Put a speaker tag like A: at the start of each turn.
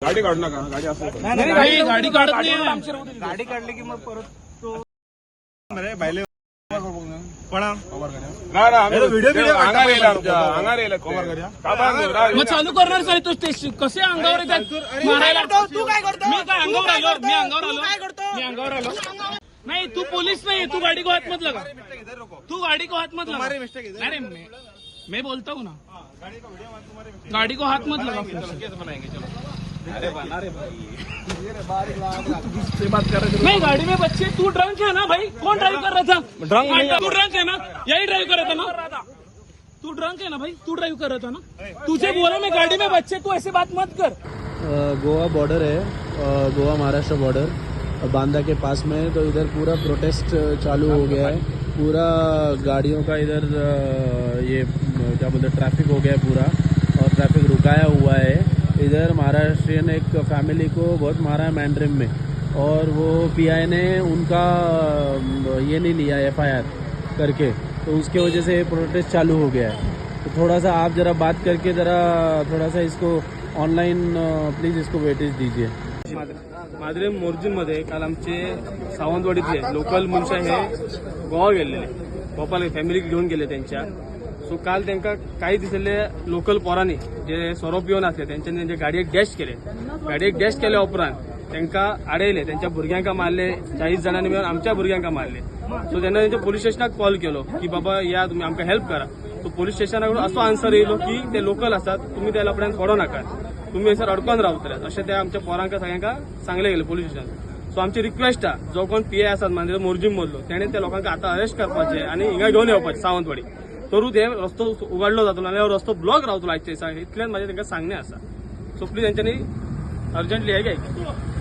A: गाडी काढू नका, गाडी असं.
B: नाही, गाडी काढत नाही.
C: गाडी काढली की मग परत तो
A: ना ना, व्हिडिओ अंगार येईल आमच्या, अंगार येईल.
B: मग चालू करणार साहेब तो स्टेशन. कसे अंगावर येतात मारायला?
C: तू काय करतो?
B: मी काय
C: तू
B: अंगावर
C: काय
B: आलो?
C: करतो?
B: मी अंगावर
C: तू
B: आलो?
C: काय करतो?
B: मी अंगावर आलो नाही. तू पोलीस नाही, तू गाडी को हात मत लगा. तू गाडी को हात मत लगा. नहीं रे, मैं बोलता हूँ ना, गाड़ी को हाथ मत लगा. नहीं, गाड़ी में बच्चे, तू ड्रंक है ना भाई? कौन ड्राइव कर रहा था? ड्रंक नहीं, तू ड्रंक है ना? यही ड्राइव कर रहा था ना? तू ड्रंक है ना भाई? तू ड्राइव कर रहा था ना? तुझे बोला मैं, गाड़ी में बच्चे, तू ऐसे बात मत कर.
D: गोवा बॉर्डर है, गोवा महाराष्ट्र बॉर्डर बांदा के पास में है, तो इधर पूरा प्रोटेस्ट चालू हो गया है. पूरा गाड़ियों का इधर ये क्या बोलते हैं, ट्रैफिक हो गया है पूरा और ट्रैफिक रुकाया हुआ है. इधर महाराष्ट्रियन एक फैमिली को बहुत मारा है मैंड्रिम में और वो पीआई ने उनका ये नहीं लिया एफआईआर करके, तो उसके वजह से ये प्रोटेस्ट चालू हो गया है. तो थोड़ा सा आप ज़रा बात करके ज़रा थोड़ा सा इसको ऑनलाइन प्लीज़ इसको वेटेज दीजिए.
E: माद्रेम मोर्जीमध्ये काल आमचे सावंतवाडीतले लोकल मनशां हे गोवा गेल्ले, गोपाल फॅमिलीक घेवन गेले त्यांच्या. सो काल तांकां काही दिसले लोकल पोरांनी जे सोरो पिवन आसले, तेंच्यांनी तेंच्या गाडयेक डॅश केले. गाडयेक डॅश केल्या उपरांत तांकां आडयले, त्यांच्या भुरग्यांक मारले. 40 जाणांनी मेळून आमच्या भुरग्यांक मारले. सो तेन्ना तेंच्या पोलीस स्टेशनाक कॉल केलो की बाबा या तुमी, आमकां हेल्प करा. सो पोलीस स्टेशना कडून असो आन्सर येयलो की ते लोकल आसात, तुमी त्या लफड्यान पडो नाकात, तुमी हयसर अडकोन रावतले, अशें ते आमच्या पोरांक सगळ्यांक सांगले गेले पोलीस स्टेशन. सो आमची रिक्वेस्ट आहा, जो कोण पीआय आसात मांद्रे मोरजीम मदलो, तेणे त्या लोकांक आतां अरेस्ट करपाचे आनी हिंगा घेवन येवपाचे सावंतवाडी, तरूच हे रस्तो उगाडलो जातलो आनी हो रस्तो ब्लॉक रावतलो आजच्या दिसा. इतल्यान म्हाजें तांकां सांगणें आसा. सो प्लीज तेंच्यांनी अर्जंटली हे घ्यायचें.